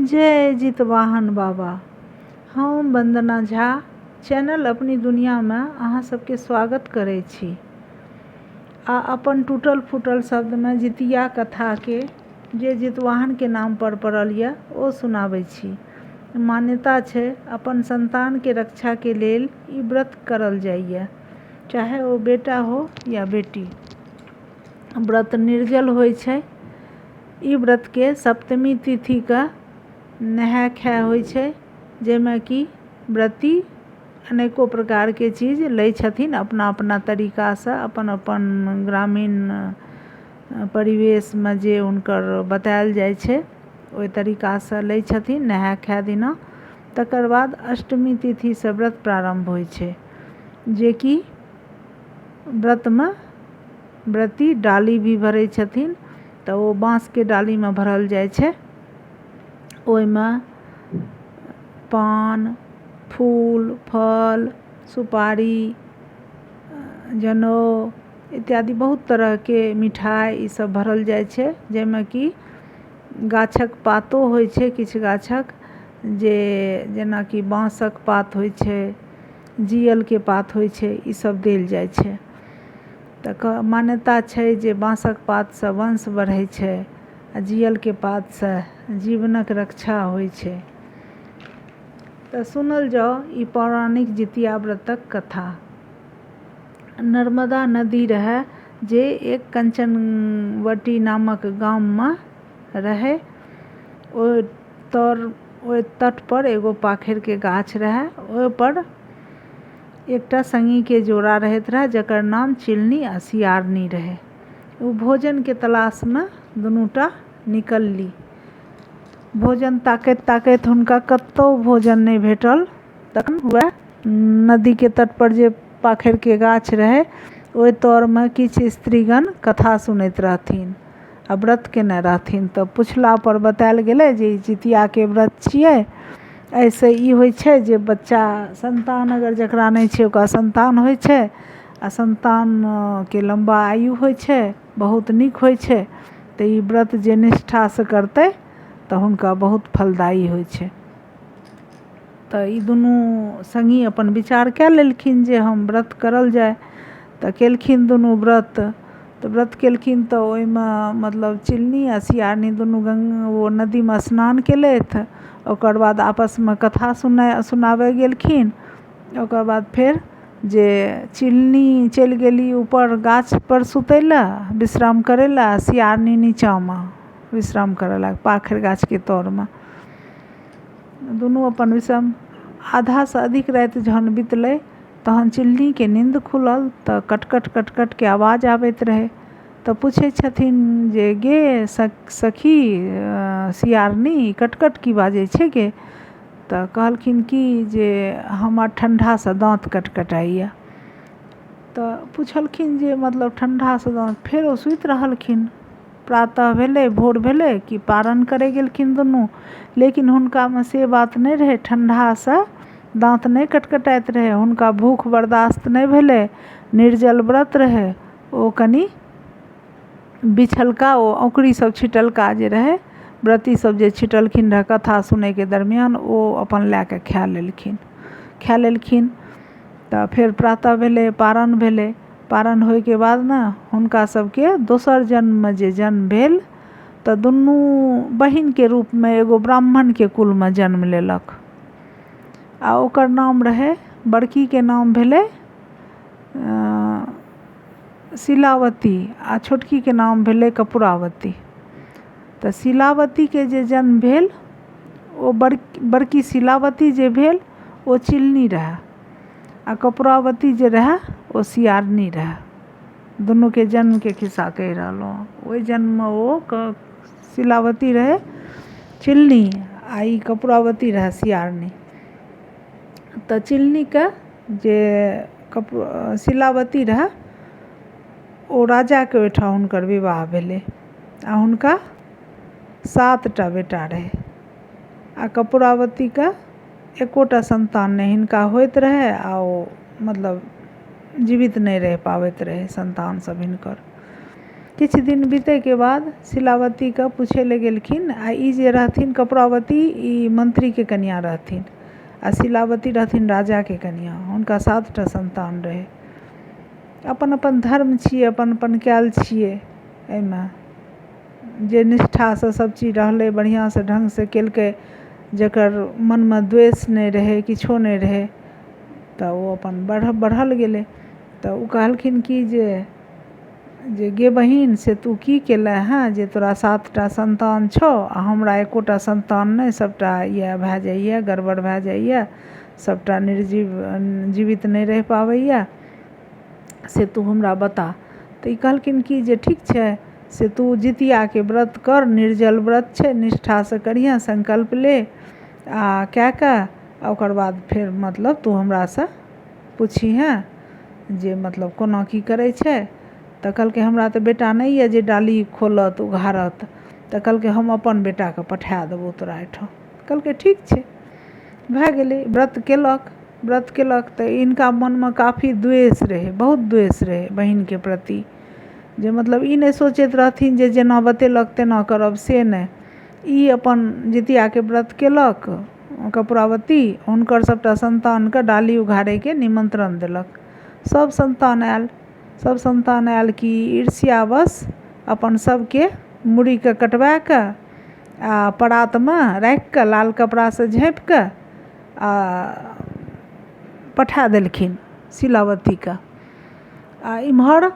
जय जितवाहन बाबा। हम वन्दना झा चैनल अपनी दुनियामे अहाँ सबके स्वागत करै छी आ अपन टूटल फूटल शब्दमे जितिया कथाके जे जितवाहनके नामपर पड़ल यऽ ओ सुनाबै छी। मान्यता छै अपन सन्तानके रक्षाके लेल ई व्रत करल जाइए, चाहे ओ बेटा हो या बेटी। व्रत निर्जल होइ छै। ई व्रतके सप्तमी तिथिके नहाय खाय होइ छै, जाहिमे कि व्रती अनेको प्रकारके चीज लै छथिन अपना अपना तरीकासँ, अपन अपन ग्रामीण परिवेशमे जे हुनकर बतायल जाइ छै ओहि तरीकासँ लै छथिन नहाय खाय दिना। तकर बाद अष्टमी तिथिसँ व्रत प्रारम्भ होइ छै, जेकि व्रतमे व्रती डाली भी भरै छथिन, तऽ ओ बाँसके डालीमे भरल जाइ छै। ओहिमे पान, फूल, फल, सुपारी, जनउ इत्यादि बहुत तरहके मिठाइ ईसब भरल जाइ छै, जाहिमे कि गाछक पातो होइ छै, किछु गाछक जे जेनाकि बाँसक पात होइ छै, जियलके पात होइ छै, ईसब देल जाइ छै। तऽ मान्यता छै जे बाँसक पातसँ वंश बढ़ै छै आ जियलके पातसँ जीवनक रक्षा होइ छै। तऽ सुनल जाउ ई पौराणिक जितिया व्रतक कथा। नर्मदा नदी रहै जे एक कंचनवटी नामक गाममे रहै। ओहि तर, ओहि तटपर एगो पाखरिके गाछ रहै। ओहिपर एकटा सङ्गीके जोड़ा रहैत रहै, जकर नाम चिलनी आ सियारनी रहै। ओ भोजनके तलाशमे दुनूटा निकलली। भोजन ताकैत ताकैत हुनका कतहु भोजन नहि भेटल। तखन वएह नदीके तटपर जे पाखरिके गाछ रहै, ओहि तरमे किछु स्त्रीगण कथा सुनैत रहथिन आ व्रत केने रहथिन। तऽ पुछलापर बतायल गेलै जे ई जितियाके व्रत छियै, एहिसँ ई होइ छै जे बच्चा सन्तान अगर जकरा नहि छै ओकरा सन्तान होइ छै आ सन्तानके लम्बा आयु होइ छै, बहुत नीक होइ छै। तऽ ई व्रत जे निष्ठासँ करतै तऽ हुनका बहुत फलदायी होइ छै। तऽ ई दुनू सङ्गी अपन विचार कए लेलखिन जे हम व्रत करल जाय। तऽ केलखिन दुनू व्रत। तऽ व्रत केलखिन तऽ ओहिमे मतलब चिलनी आ सियारनी दुनू ओ नदीमे स्नान केलथि। ओकर बाद आपसमे कथा सुनाबै गेलखिन। ओकर बाद फेर जे चिलनी चलि गेली ऊपर गाछपर सुतै लए, विश्राम करै लए, आ सियारनी नीचाँमे विश्राम करऽ लागल पाखरि गाछके तरमे। दुनू अपन विश्राम आधासँ अधिक राति जहन बितलै तहन चिलनीके नीन्द खुलल, तऽ कटकट कटकटके आवाज आबैत रहै। तऽ पूछै छथिन जे गे सखी सियारनी, कटकट की बाजै छै गे? तऽ कहलखिन कि जे हमर ठण्डासँ दाँत कटकटाइए। तऽ पुछलखिन जे मतलब ठण्डासँ दाँत? फेर ओ सुति रहलखिन। प्रातः भेलै, भोर भेलै कि पारण करै गेलखिन दुनू, लेकिन हुनकामे से बात नहि रहै, ठण्डासँ दाँत नहि कटकटाइत रहै। हुनका भूख बर्दाश्त नहि भेलै। निर्जल व्रत रहै। ओ कनि बिछलका ओ औकरी सब छिटलका जे रहै, व्रती सब जे छिटलखिन रहए कथा सुनैके दरमियान, ओ अपन लए कऽ खा लेलखिन। खा लेलखिन तऽ फेर प्रातः भेलै, पारण भेलै। पारण होइके बाद ने हुनका सबके दोसर जन्ममे जे जन्म भेल तऽ दुनू बहिनके रूपमे एगो ब्राह्मणके कुलमे जन्म लेलक आ ओकर नाम रहै, बड़कीके नाम भेलै शिलावती आ छोटकीके नाम भेलै कपूरावती। तऽ शिलावतीके जे जन्म भेल, ओ बड़की शिलावती जे भेल ओ चिलनी रहै आ कपूरावती जे रहै ओ सियारनी रहै। दुनूके जन्मके खिस्सा कहि रहलहुँ। ओहि जन्ममे ओ शिलावती रहै चिलनी आ ई कपूरावती रहै सियारनी। तऽ चिलनीके जे शिलावती रहै ओ राजाके ओहिठाम हुनकर विवाह भेलै आ हुनका 7टा बेटा रहै आ कपूरावतीके एकोटा सन्तान नहि हिनका होइत रहै आ ओ मतलब जीवित नहि रहि पाबैत रहै सन्तान सब हिनकर। किछु दिन बितैके बाद शिलावतीके पुछै लए गेलखिन। आ ई जे रहथिन कपूरावती, ई मन्त्रीके कनिआँ रहथिन आ शिलावती रहथिन राजाके कनिआँ। हुनका 7टा सन्तान रहै। अपन अपन धर्म छियै, अपन अपन कयल छियै। एहिमे जे निष्ठासँ सभचीज रहलै, बढ़िआँसँ ढङ्गसँ केलकै, जकर मनमे द्वेष नहि रहै, किछो नहि रहै, तऽ ओ अपन बढ़ल गेलै। तऽ ओ कहलखिन कि जे जे गे बहिन, से तू की केलेँ हँ जे तोरा 7टा सन्तान छौ आ हमरा एकोटा सन्तान नहि, सभटा इएह भए जाइए, गड़बड़ भए जाइए, सभटा निर्जीव, जीवित नहि रहि पाबैए, से तू हमरा बता। तऽ ई कहलखिन कि जे ठीक छै, से तू जितियाके व्रत कर, निर्जल व्रत छै, निष्ठासँ करिहेँ, संकल्प ले आ कए कऽ आ ओकर बाद फेर मतलब तू हमरासँ पुछिहेँ जे मतलब कोना की करै छै। तऽ कहलकै, हमरा तऽ बेटा नहि यऽ जे डाली खोलत, उघारत। तऽ कहलकै, हम अपन बेटाके पठा देबौ तोरा एहिठाम। कहलकै, ठीक छै। भए गेलै, व्रत केलक। व्रत केलक तऽ हिनका मनमे काफी द्वेष रहै, बहुत द्वेष रहै बहिनके प्रति, जे मतलब ई नहि सोचैत रहथिन जे जेना बतेलक तेना करब, से नहि। ई अपन जितियाके व्रत केलक कपूरावती, हुनकर सभटा सन्तानके डाली उघारैके निमन्त्रण देलक। सभ सन्तान आयल। सभ सन्तान आयल कि ईर्ष्यावश अपन सभके मूड़ीके कटबा कऽ आ परातमे राखि कऽ, लाल कपड़ासँ झाँपि कऽ आ पठा देलखिन शिलावतीके। आ इम्हर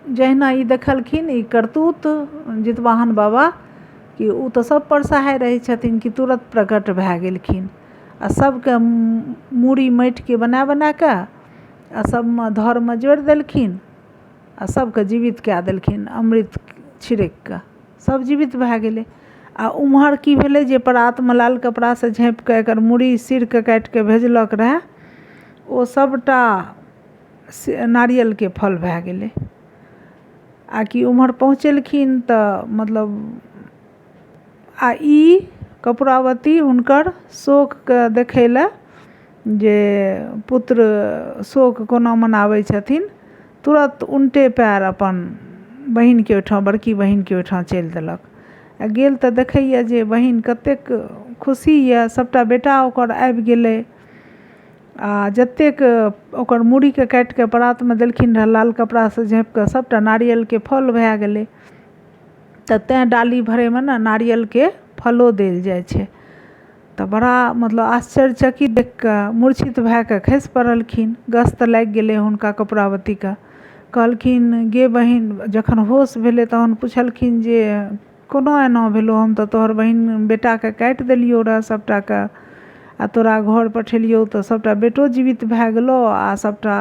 जहिना ई देखलखिन ई करतूत जितवाहन बाबा, कि ओ तऽ सभपर सहाय रहै छथिन, कि तुरन्त प्रकट भए गेलखिन आ सभके मूड़ी माटिके बना बना कऽ आ सभमे धरमे जोड़ि देलखिन आ सभके जीवित कए देलखिन। अमृत छिड़कि कऽ सभ जीवित भए गेलै। आ ओम्हर की भेलै जे परातमे लाल कपड़ासँ झाँपि कऽ एकर मूड़ी सिरके काटि कऽ भेजलक रहए, ओ सभटा नारियलके फल भए गेलै। आ कि ओम्हर पहुँचेलखिन तऽ मतलब आ ई कपूरावती हुनकर शोकके देखै लए जे पुत्र शोक कोना मनाबै छथिन, तुरन्त उनटे पएर अपन बहिनके ओहिठाम, बड़की बहिनके ओहिठाम चलि देलक। आ गेल तऽ देखैए जे बहिन कतेक खुशी यए, सभटा बेटा ओकर आबि गेलै आ जतेक ओकर मूड़ीके काटि कऽ परातमे देलखिन रहए लाल कपड़ासँ झाँपि कऽ, सभटा नारियलके फल भए गेलै। तऽ तैँ डाली भरैमे ने नारियलके फलो देल जाइ छै। तऽ बड़ा मतलब आश्चर्यचकित देखि कऽ मूर्छित भए कऽ खसि पड़लखिन। गस्त लागि गेलै हुनका कपूरावतीके। कहलखिन, गे बहिन, जखन होश भेलै तहन पुछलखिन जे कोना एना भेलौ? हम तऽ तोहर बहिन बेटाके काटि देलियौ रहए सभटाके आ तोरा घर पठेलियौ तऽ सभटा बेटो जीवित भए गेलौ आ सभटा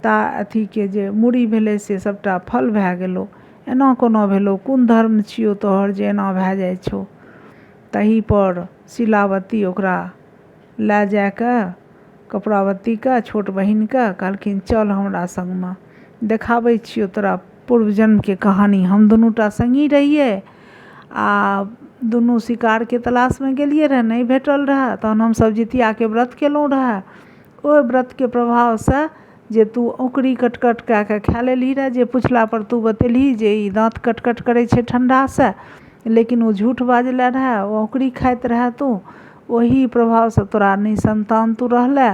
ता अथीके जे मूड़ी भेलै से सभटा फल भए गेलौ, एना कोना भेलौ? कोन धर्म छियौ तोहर जे एना भए जाइ छौ? तहीपर शिलावती ओकरा लए जाए कऽ कपूरावतीके, छोट बहिनके कहलखिन, चल हमरा सङ्गमे, देखाबै छियौ तोरा पूर्व जन्मके कहानी। हम दुनूटा सङ्गी रहियै आ दुनू शिकारके तलाशमे गेलियै रहए, नहि भेटल रहए, तहन हमसभ जितियाके व्रत केलहुँ रहए। ओहि व्रतके प्रभावसँ जे तू औङ्कुरी कटकट कए कऽ खा लेलही रहए, जे पुछलापर तू बतेलही जे ई दाँत कटकट करै छै ठण्डासँ, लेकिन ओ झूठ बाजले रहए, ओ औङ्कुरी खाइत रहए तू, ओही प्रभावसँ तोरा निसन्तान तू रहले।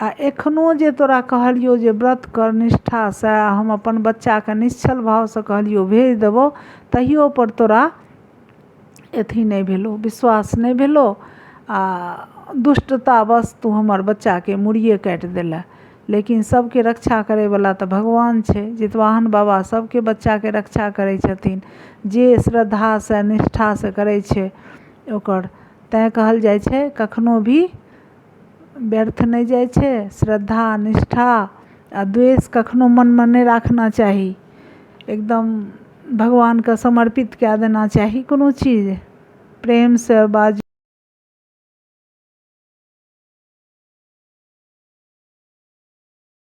आ एखनो जे तोरा कहलियौ जे व्रत कर निष्ठासँ, हम अपन बच्चाके निश्चल भावसँ कहलियौ भेज देबौ, तहियोपर तोरा अथी नहि भेलौ, विश्वास नहि भेलौ आ दुष्टतावश तू हमर बच्चाके मूड़िए काटि देलए। लेकिन सबके रक्षा करैवला तऽ भगवान छै। जितवाहन बाबा सबके बच्चाके रक्षा करै छथिन, जे श्रद्धासँ निष्ठासँ करै छै ओकर। तैँ कहल जाइ छै, कखनो भी व्यर्थ नहि जाइ छै। श्रद्धा, निष्ठा आ द्वेष कखनो मनमे नहि राखना चाही। एकदम भगवानके समर्पित कए देना चाही कोनो चीज, प्रेमसँ बाजू।